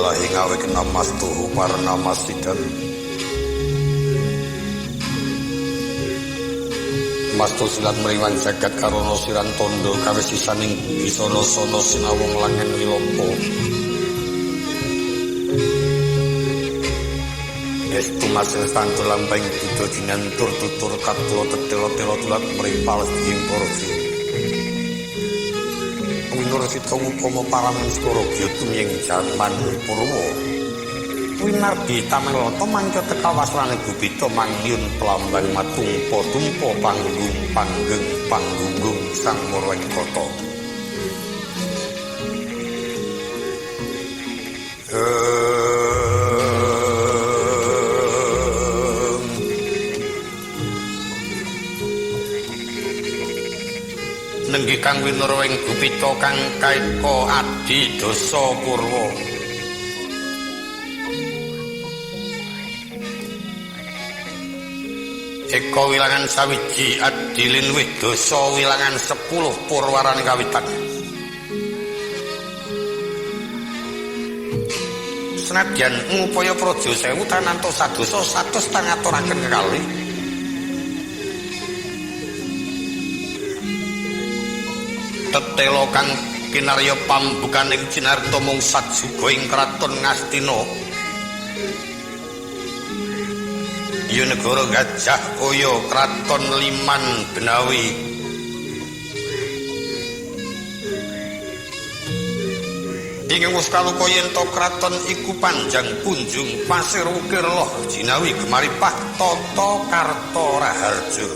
Ilahi ngawek namastuhu parnamasidan. Mastu silat mriwan jagat karana siran tondo kawesisaning bisana sana sinawung langen wilopo. Estu masih stantu lampeng dudo dinantur tutur katulo tetelo telo tulat mripal ing porsi. Winur sita upama paramistara gyutum ing jaman Purwa. Winardi Tamelata mangka teka wasrane gupita mangyun pelambang matumpa tumpa panggung panggeng panggunggung sang Murwengkata. Nenggi kang winurweng gupita kang kaeka adi dasa purwa. Eka wilangan sawiji adilin wih dasa wilangan 10 purwarane kawitan. Senadyan ngupaya praja sewu tananto sadosa satus tangaturaken kekalih. Tetela kang kinarya pambukaning Cinarta mung sajuga ing kraton Ngastina. Ya negara Gajah Kaya kraton Liman Benawi. Ing wis kaluka yen to kraton iku panjang punjung pasir ukir loh jinawi gemaripah tata karta raharja.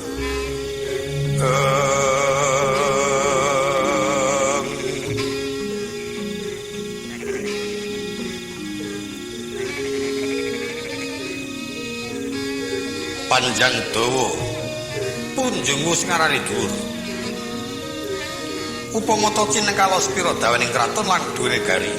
Panjang dawa punjung wis ngarani dhuwur. Upama ta cinengkala sepira dawaning kraton lan dhuwure gari.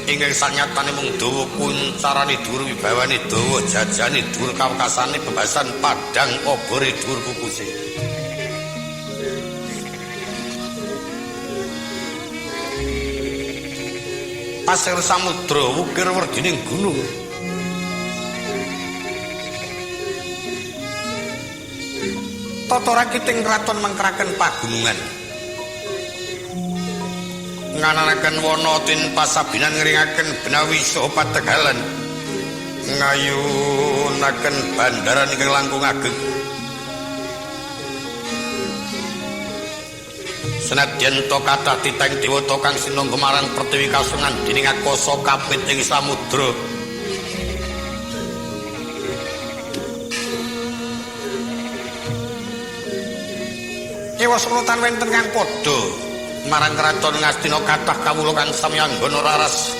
Ingkang sanyatane mung dawa kuncarane dhuwur wibawane dawa jajane dhuwur kawekasane bebasan padhang obore dhuwur kukuse. Pasir samudra wukir werdining gunung. Tata rakiting kraton mengkeraken pagunungan. Ngananaken wana tin pasabinan ngringaken benawi saha pategalan. Ngayunaken bandaran ingkang langkung ageng. Senadyan ta kathah titahing dewata kang sinangga marang pertiwi kasungan dening akasa kapit ing samudra. Ewa semenutan wenten kang padha marang kraton Ngastina kathah kawula kang sami anggana raras.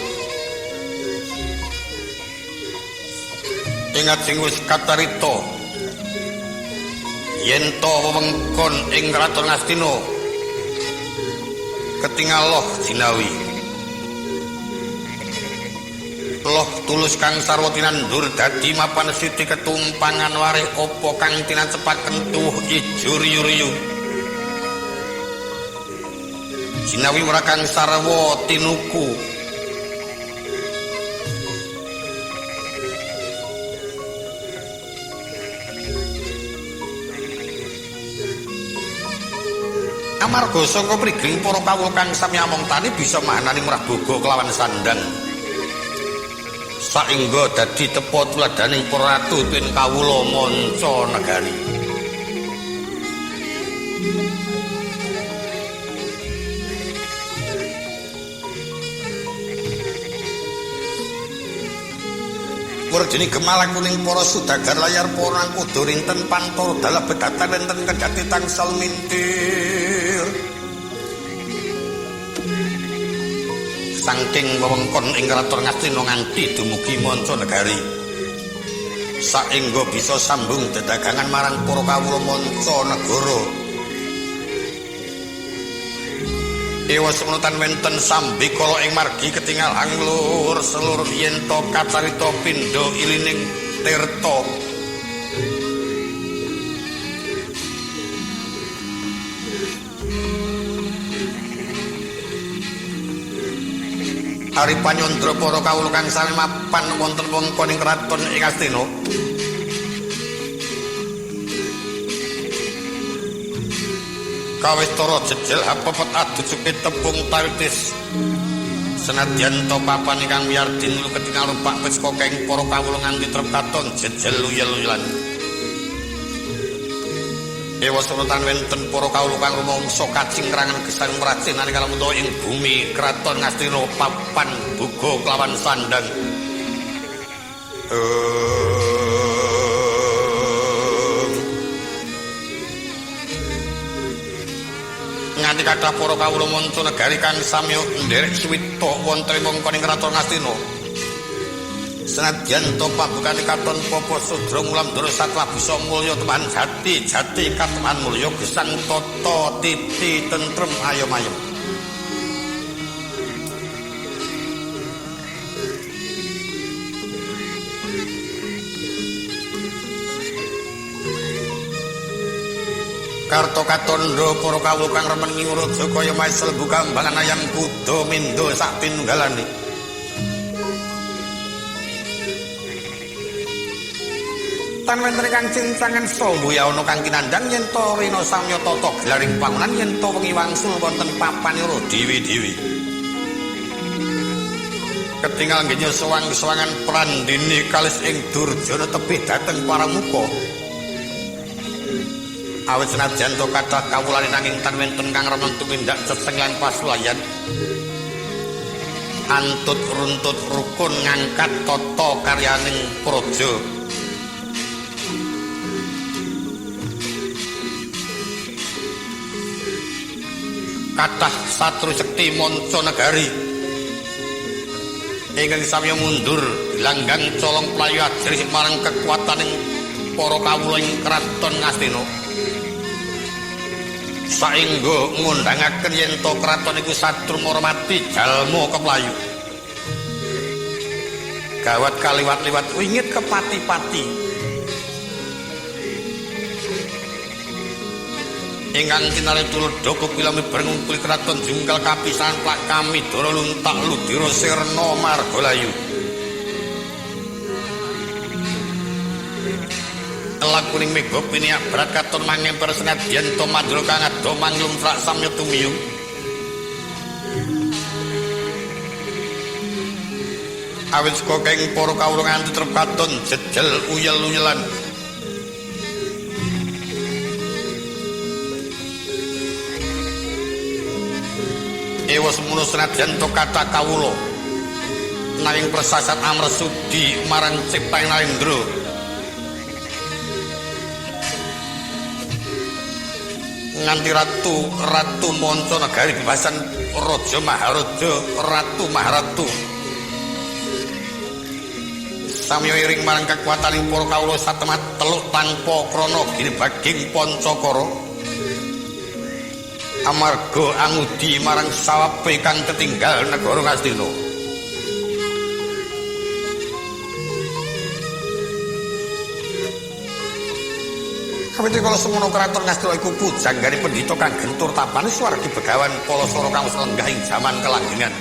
Ing ajeng wis kacarita yen ta wewengkon ing kraton Ngastina ketingal loh jinawi. Loh tulus kang sarwa tinandur dadi mapan siti ketumpangan warih apa kang tinacepaken tuwuh ijo riyu-riyu. Jinawi ora kang sarwa tinuku. Amarga sangka priging para kawula kang sami among tani bisa mahanani mrah boga kelawan sandang. Saengga dadi tepa tuladaning para ratu tuwin kawula manca negari. Werjene gemala kuning para sudagar layar porang kudu rinten pantoro dalah bedatan rinten kendhati tangsal mintir. Saking wewengkon ing kraton Ngastina nganti dumugi manca negari. Saengga bisa sambung dedagangan marang para kawula manca negara. Ewa semenutan wenten sambikala ing margi ketingal anglur selur yen ta kacarita pindha ilining tirta. Ari panyandra para kawula kang sami mapan wonten wewengkon ing kraton ing Astina. Kawistara jejel hapepet adujuke tepung taritis. Senadyan to papan ingkang wiyar dinulu ketingal rupak wis kokeng para kawula nganti trep katon jejel luyel-luyelan. Ewa surutan wenten para kawula kang rumangsa kacingkrangan gesang mracih nalika lamun ing bumi kraton Ngastina papan buga kelawan sandang. Nganti kathah para kawula manca negari kang sami nderek suwita wonten ing wewengkon kraton Ngastina. Senadyan to pabukane katon papa sudra ngulam dara satlabusa mulya teman jati jati kateman mulya gesang tata titi tentrem ayom ayem. Karto katondo para kawula kang remen nguraja kaya maisel bukambangan ayam kuda mindho sak pinunggalane. Tan wonten kang cincangan sombuya ana kang kinandhang yen to rina samya tata gelaring pangonan yen to wengi wangsul wonten papanira dewi-dewi. Ketingal nggenya sewang-sewangan prandini kalis ing durjana tebih dhateng paramuka. Awit senajan to kathah kawulane nanging tan wonten kang remen tumindak ceceng lan pasulayan. Antut runtut rukun ngangkat tata karyaning praja. Kathah satru sekti manca negari ingkang samiya mundur langgang colong playu ajrih marang kekuataning para kawula ing kraton Ngastina. Saengga ngundhangaken yen to kraton iku satru marmati jalma keplayu. Gawat kaliwat-liwat wingit kepati-pati. Ingkang kinale tuladha kepila miber ngungkuli kraton jungkel kapisahan plak kami dara luntak ludira sirna margalayu. Lakuning mega piniak berat katon mangemper senadyan to mandra kang ado manglumtrak samya tumiyung. Awit saka keng para kawula nganti trep katon jejel uyel-uyelan. Ewa semono senadyan to kathah kawula nanging persasat amresudi marang ciptaing Narendra. Nganti ratu manca negari bebasan raja maharaja ratu maharatu samya iring marang kekuataning para kawula satemat teluk tanpa krana ginebaging pancakara. Amarga angudi marang sawabe kang ketinggal negara Ngastina. Awit kala semono kraton Ngastina iku pujanggane pendhita kang gentur tapane swargi begawan Palasara kang wis lenggah ing jaman kelanggengan.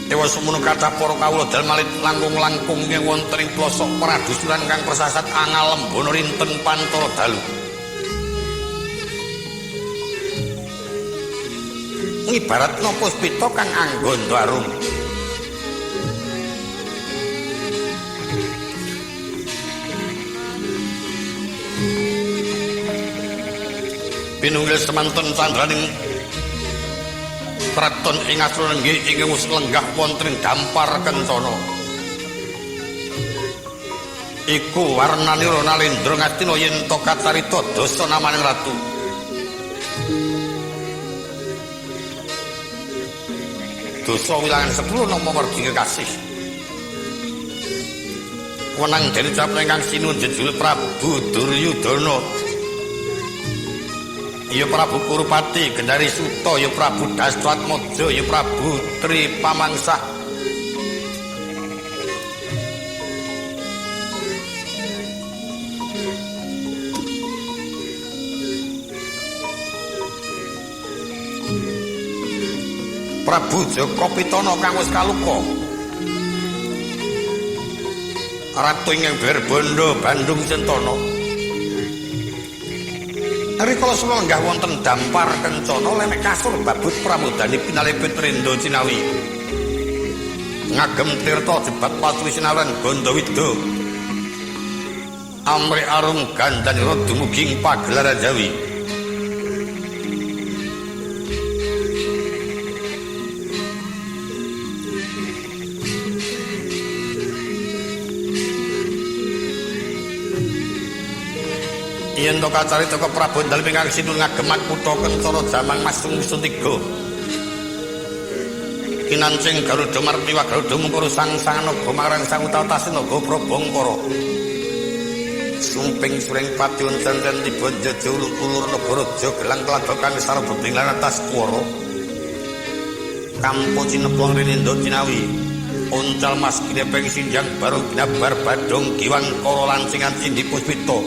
Ewa semono kathah para kawula dalem alit langkung-langkung ing wonten ing plosok pradusuran kang persasat angalembana rinten pantara dalu. Ngibaratna puspita kang angganda arum. Pinunggil semanten candraning kraton ing Astra nenggih ingkang wis lenggah wonten ing dampar kencana. Iku warnanira Nalendra Ngastina yen to kacarita dasa namaning ratu. Dosa wilangan 10 nama werdi kekasih. Wenang dene capra ingkang sinuwun jejul Prabu Duryudana. Ya Prabu Kurupati Gendari Suta, ya Prabu Dastratmaja, ya Prabu Tri Pamangsah. Prabu Jaka Pitana kang wis kaluka. Ratu ingkang Berbanda Bandung Sentana. Rikala semua lenggah wonten dampar kencana lemek kasur babut pramodani pinalipit rendo cinawi. Ngagem tirta jebat pastri sinaran Gandawida. Amri arum gandanira dumugi ing pagelaran Jawi. Yen to kacarita keprabon dalem ingkang sinun ngageman kutha Kencana Jamang Mas Sungsun tiga. Kinancing Garuda Martiwa Garuda Mungkuru Sang Sanganaga marang Sang Utatasinaga Prabangkara. Sumping suring pati uncen tiba jeje ulur negara gelang tlaga kang saraba binglan atas kuwara. Kampo cineplong rinindha cinawi. Oncal mas ginepeng sinjang barung ginabar badhong giwang kara lancingan cindhi puspita.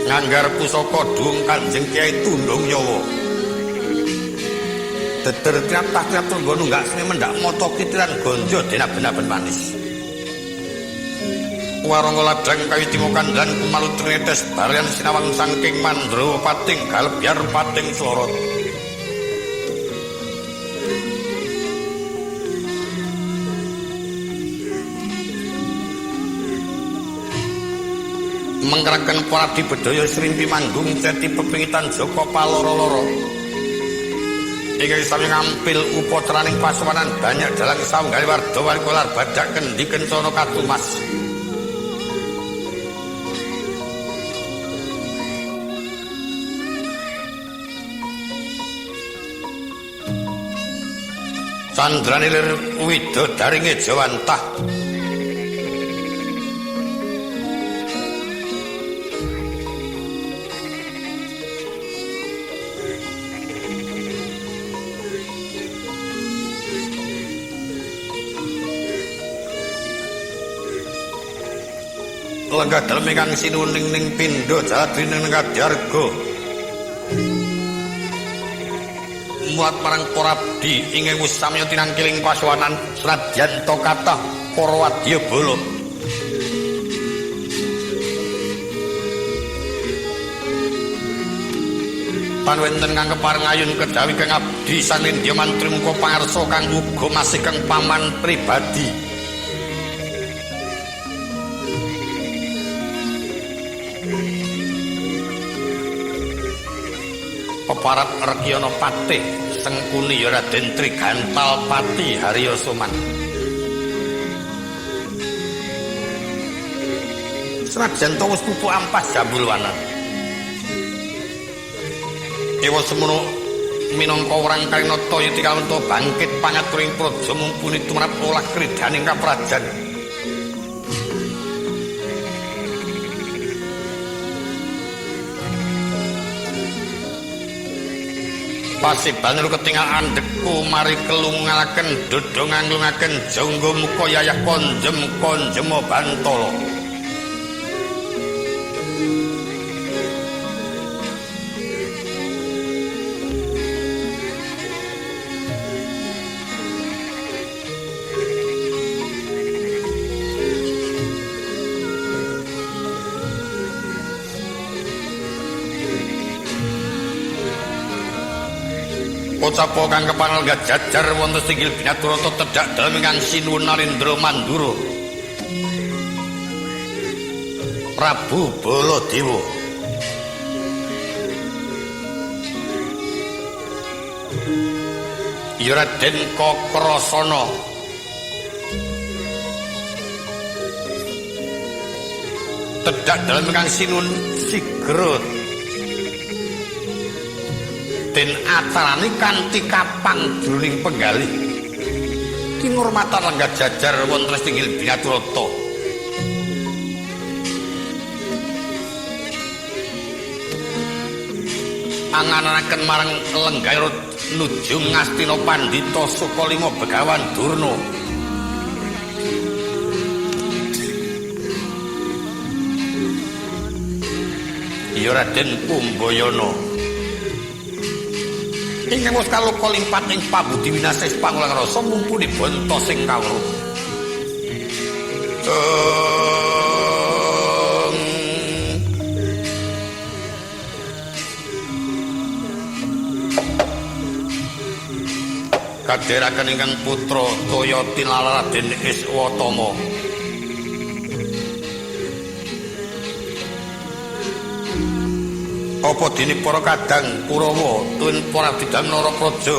Nganggar pusaka dhuwung Kanjeng Kyai Tundung Nyawa. Deder traptah-trap tunggu nunggak seni mendak mata kitiran gonjo denaben-aben manis. Warangga ladang kayu timokan dan kumalu trinetes barian sinawang sangking mandra pating galebyar pating slorot. Mengkeraken Pradi Bedhaya Srimpi Manggung Ceti Pepingitan Jaka Paloro-loro. Ingkang sami ngampil upacaraning pasuwanan banyak dalang saunggaling warda warikolar badak kendi kencana katumas. Candrane lir widodari ngejawantah. Lenggah dalem ingkang sinuning ning pindha jaladri ning kadyarga. Muat marang para abdi ingkang wis samya tinangkiling pasuwanan senadyan ta kathah para wadyabala. Tan wonten kang kepareng ayun kejawi kang abdi sanindya mantri muka pangarsa kang uga masih kang paman pribadi. Peparap Rekyana Patih Sengkuni ya Raden Trigantal Pati Harya Soman. Senajan to wis pupuk ampas jambulwana. Ewa semono minangka orang karinata yeti kawenta bangkit pangaturing praja mumpuni tumrap olah kridaning kaprajan. Pasiban lu ketinggal andekku mari kelungalaken dodho nganglungaken jangga muka yayah konjem konjemo bantala. Pocapo kang kepanel gajajar wonten singgil binaturata tedhak dalem ingkang sinuwun Narendra Mandura. Prabu Baladewa. Ya Raden Kakrasana. Tedhak dalem ingkang sinuwun sigra. Den acarane kanthi kapang jroning penggalih. Kinurmatan lenggah jajar wonten tinggil binaturata. Angananaken marang lenggah nuju Ngastina Pandhita Sukalima Begawan Durna. Ya Ya Raden Kumbayana. Ingkang wis kaloka limpat ing pabudi winasis pangulang rasa mumpuni bonto sing kawruh. Kadheraken ingkang putra toya tinala Raden Iswatama. Apa dene para kadang Kurawa tuwin para bidang Narapraja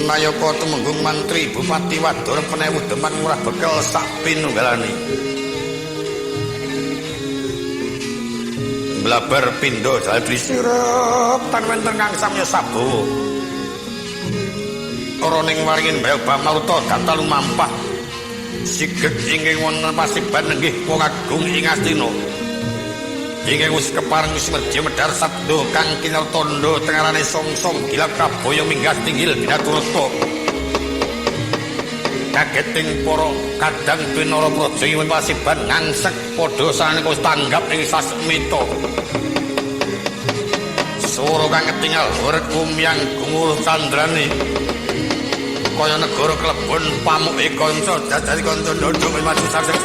nayaka tumenggung mantri bupati Wadara penewu Demak murah bekel sak pinunggalane. Blabar pindha jaldri sirep tan wonten kang samya sabawa. Ora ning waringin bayo bamaruta data lumampah siget ingkang wonten pasiban nenggih wong agung ing Astina. Ingkang wis kepareng wis merji medhar sabda kang kinar tandha tengarane songsong gilap kabaya minggas tinggil binaturata. Kageting para kadang pinara praja ing pasiban ngangsek padha saneka wis tanggap ing sasmita. Swara kang ketingal horeg kumyang gumuruh candrane kaya negara klebon pamuke kanca jajari kanca ndondho maju saksek.